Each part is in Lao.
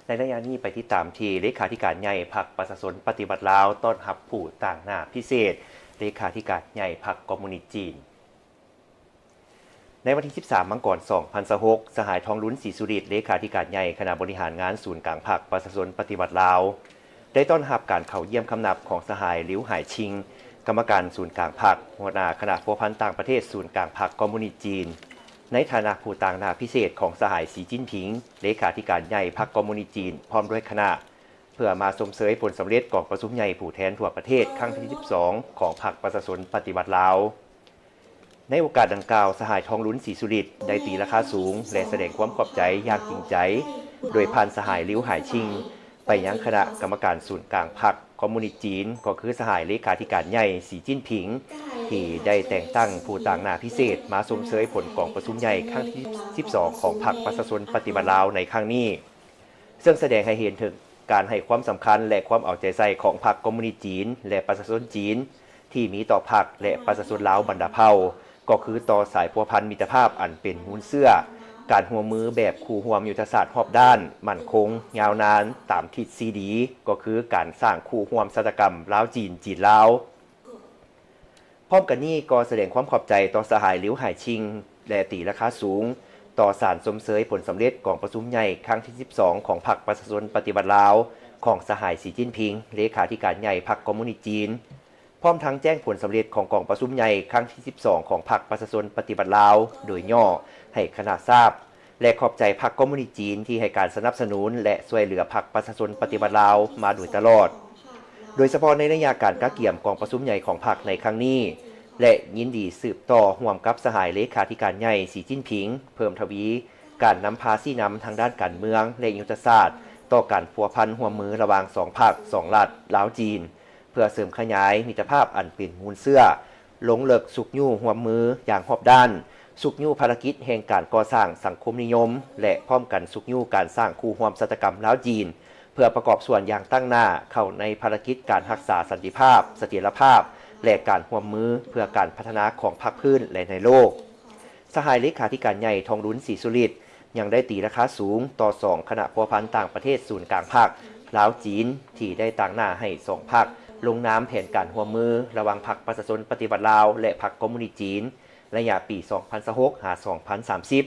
ໃນໄລຍະນີ້ໄປຕິດຕາມທີ່ເລຂາທິການໃຫຍ່ພັກປະຊາຊົນປະຕິວັດລາວ ຕ້ອນຮັບຜູ້ຕາງໜ້າພິເສດ ເລຂາທິການໃຫຍ່ພັກຄອມມູນິດຈີນ. ໃນວັນທີສິບສາມ ມັງກອນ ສອງພັນຊາວຫົກ ສະຫາຍ ທອງລຸນ ສີສຸລິດ ເລຂາທິການໃຫຍ່ຄະນະບໍລິຫານງານສູນກາງພັກປະຊາຊົນປະຕິວັດລາວ ໄດ້ຕ້ອນຮັບການເຂົ້າຢ້ຽມຄຳນັບຂອງສະຫາຍ ລິວ ຫາຍຊິງ ກຳມະການສູນກາງພັກ, ຫົວໜ້າຄະນະພົວພັນຕ່າງປະເທດສູນກາງພັກຄອມມູນິດຈີນ ໃນຖານະຜູ້ຕາງໜ້າພິເສດຂອງສະຫາຍ ສີ ຈິ້ນຜິງ ເລຂາທິການໃຫຍ່ພັກຄອມມູນິດຈີນ ພ້ອມດ້ວຍຄະນະ ເພື່ອມາຊົມເຊີຍຜົນສຳເລັດກອງປະຊຸມໃຫຍ່ຜູ້ແທນທົ່ວປະເທດຄັ້ງທີສິບສອງ ຂອງພັກປະຊາຊົນປະຕິວັດລາວ. ໃນໂອກາດດັ່ງກ່າວ, ສະຫາຍ ທອງລຸນ ສີສຸລິດ ໄດ້ຕີລາຄາສູງ ແລະ ສະແດງຄວາມຂອບໃຈຢ່າງຈິງໃຈ ໂດຍຜ່ານສະຫາຍ ລິວ ຫາຍຊິງ ໄປຍັງຄະນະກຳມະການສູນກາງພັກຄອມມູນິດຈີນ, ກໍຄືສະຫາຍເລຂາທິການໃຫຍ່ ສີ ຈິ້ນຜິງ ທີ່ໄດ້ແຕ່ງຕັ້ງຜູ້ຕາງໜ້າພິເສດມາຊົມເຊີຍຜົນກອງປະຊຸມໃຫຍ່ຄັ້ງທີສິບສອງ ຂອງພັກປະຊາຊົນປະຕິວັດລາວໃນຄັ້ງນີ້. ເຊິ່ງສະແດງໃຫ້ເຫັນເຖິງການໃຫ້ຄວາມສຳຄັນ ແລະ ຄວາມເອົາໃຈໃສ່ຂອງພັກຄອມມູນິດຈີນ ແລະ ປະຊາຊົນຈີນ ທີ່ມີຕໍ່ພັກ ແລະ ປະຊາຊົນລາວບັນດາເຜົ່າ, ກໍຄືຕໍ່ສາຍພົວພັນມິດຕະພາບອັນເປັນມູນເຊື້ອ, ການຮ່ວມມືແບບຄູ່ຮ່ວມຍຸດທະສາດຮອບດ້ານ, ໝັ້ນຄົງ, ຍາວນານ, ຕາມທິດສີ່ດີ, ກໍຄືການສ້າງຄູ່ຮ່ວມຊະຕາກຳລາວ-ຈີນ, ຈີນ-ລາວ. ພ້ອມກັນນີ້ກໍສະແດງຄວາມຂອບໃຈຕໍ່ສະຫາຍ ລິວ ຫາຍຊິງ ແລະ ຕີລາຄາສູງຕໍ່ສານຊົມເຊີຍຜົນສຳເລັດກອງປະຊຸມໃຫຍ່ຄັ້ງທີສິບສອງ ຂອງພັກປະຊາຊົນປະຕິວັດລາວ ຂອງສະຫາຍ ສີ ຈິ້ນຜິງ ເລຂາທິການໃຫຍ່ພັກຄອມມູນິດຈີນ, ພ້ອມທັງແຈ້ງຜົນສຳເລັດຂອງກອງປະຊຸມໃຫຍ່ຄັ້ງທີສິບສອງ ຂອງພັກປະຊາຊົນປະຕິວັດລາວ ໂດຍຫຍໍ້ໃຫ້ຄະນະຊາບ. ແລະ ຂອບໃຈພັກຄອມມູນິດຈີນທີ່ໃຫ້ການສະໜັບສະໜູນ ແລະ ຊ່ວຍເຫຼືອພັກປະຊາຊົນປະຕິວັດລາວມາໂດຍຕະຫຼອດ, ໂດຍສະເພາະໃນໄລຍະການກະກຽມກອງປະຊຸມໃຫຍ່ຂອງພັກໃນຄັ້ງນີ້ ແລະ ຍິນດີສືບຕໍ່ຮ່ວມກັບສະຫາຍເລຂາທິການໃຫຍ່ ສີ ຈິ້ນຜິງ ເພີ່ມທະວີການນຳພາຊີ້ນຳທາງດ້ານການເມືອງ ແລະ ຍຸດທະສາດ ຕໍ່ການພົວພັນຮ່ວມມືລະຫວ່າງສອງພັກ, ສອງລັດ, ລາວ-ຈີນ ເພື່ອເສີມຂະຫຍາຍມິດຕະພາບອັນເປັນມູນເຊື້ອ, ລົງເລິກຊຸກຍູ້ຮ່ວມມືຢ່າງຮອບດ້ານ, ຊຸກຍູ້ພາລະກິດແຫ່ງການກໍ່ສ້າງສັງຄົມນິຍົມ ແລະ ພ້ອມກັນຊຸກຍູ້ການສ້າງຄູ່ຮ່ວມຊະຕາກຳລາວ-ຈີນ ເພື່ອປະກອບສ່ວນຢ່າງຕັ້ງໜ້າເຂົ້າໃນພາລະກິດການຮັກສາສັນຕິພາບ, ສະຖຽນລະພາບ ແລະ ການຮ່ວມມືເພື່ອການພັດທະນາຂອງພາກພື້ນ ແລະ ໃນໂລກ. ສະຫາຍເລຂາທິການໃຫຍ່ ທອງລຸນ ສີສຸລິດ ຍັງໄດ້ຕີລາຄາສູງຕໍ່ສອງຄະນະພົວພັນຕ່າງປະເທດສູນກາງພັກລາວ-ຈີນ ທີ່ໄດ້ຕາງໜ້າໃຫ້ສອງພັກລົງນາມແຜນການຮ່ວມມືລະຫວ່າງພັກປະຊາຊົນປະຕິວັດລາວ ແລະ ພັກຄອມມູນິດຈີນ ໄລຍະປີສອງພັນຊາວຫົກ ຫາ ສອງພັນສາມສິບ.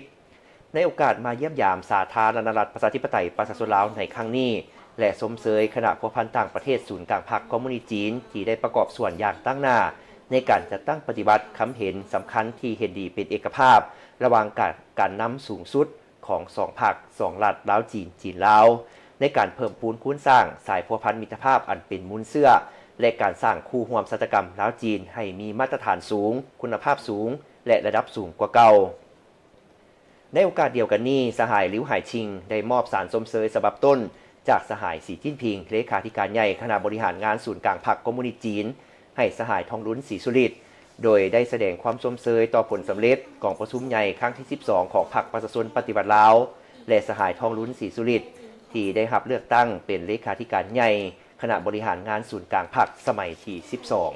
ໃນໂອກາດມາຢ້ຽມຢາມສາທາລະນະລັດ ປະຊາທິປະໄຕ ປະຊາຊົນລາວໃນຄັ້ງນີ້ ແລະ ຊົມເຊີຍຄະນະພົວພັນຕ່າງປະເທດສູນກາງພັກຄອມມູນິດຈີນ ທີ່ໄດ້ປະກອບສ່ວນຢ່າງຕັ້ງໜ້າ ໃນການຈັດຕັ້ງປະຕິບັດຄຳເຫັນສຳຄັນທີ່ເຫັນດີເປັນເອກະພາບ ລະຫວ່າງການ ການນຳສູງສຸດຂອງສອງພັກ, ສອງລັດ ລາວ-ຈີນ, ຈີນ-ລາວ ໃນການເພີ່ມພູນຄູນສ້າງສາຍພົວພັນມິດຕະພາບອັນເປັນມູນເຊື້ອ ແລະ ການສ້າງຄູ່ຮ່ວມຊະຕາກຳລາວ-ຈີນໃຫ້ມີມາດຕະຖານສູງ, ຄຸນນະພາບສູງ ແລະ ລະດັບສູງກວ່າເກົ່າ. ໃນໂອກາດດຽວກັນນີ້, ສະຫາຍ ລິວ ຫາຍຊິງ ໄດ້ມອບສານຊົມເຊີຍສະບັບຕົ້ນຈາກສະຫາຍ ສີ ຈິ້ນຜິງ ເລຂາທິການໃຫຍ່ຄະນະບໍລິຫານງານສູນກາງພັກຄອມມູນິດຈີນ ໃຫ້ສະຫາຍ ທອງລຸນ ສີສຸລິດ ໂດຍໄດ້ສະແດງຄວາມຊົມເຊີຍຕໍ່ຜົນສຳເລັດກອງປະຊຸມໃຫຍ່ຄັ້ງທີສິບສອງ ຂອງພັກປະຊາຊົນປະຕິວັດລາວ ແລະ ສະຫາຍ ທອງລຸນ ສີສຸລິດ ທີ່ໄດ້ຮັບເລືອກຕັ້ງເປັນເລຂາທິການໃຫຍ່ຄະນະບໍລິຫານງານສູນກາງພັກສະໄໝທີສິບສອງ.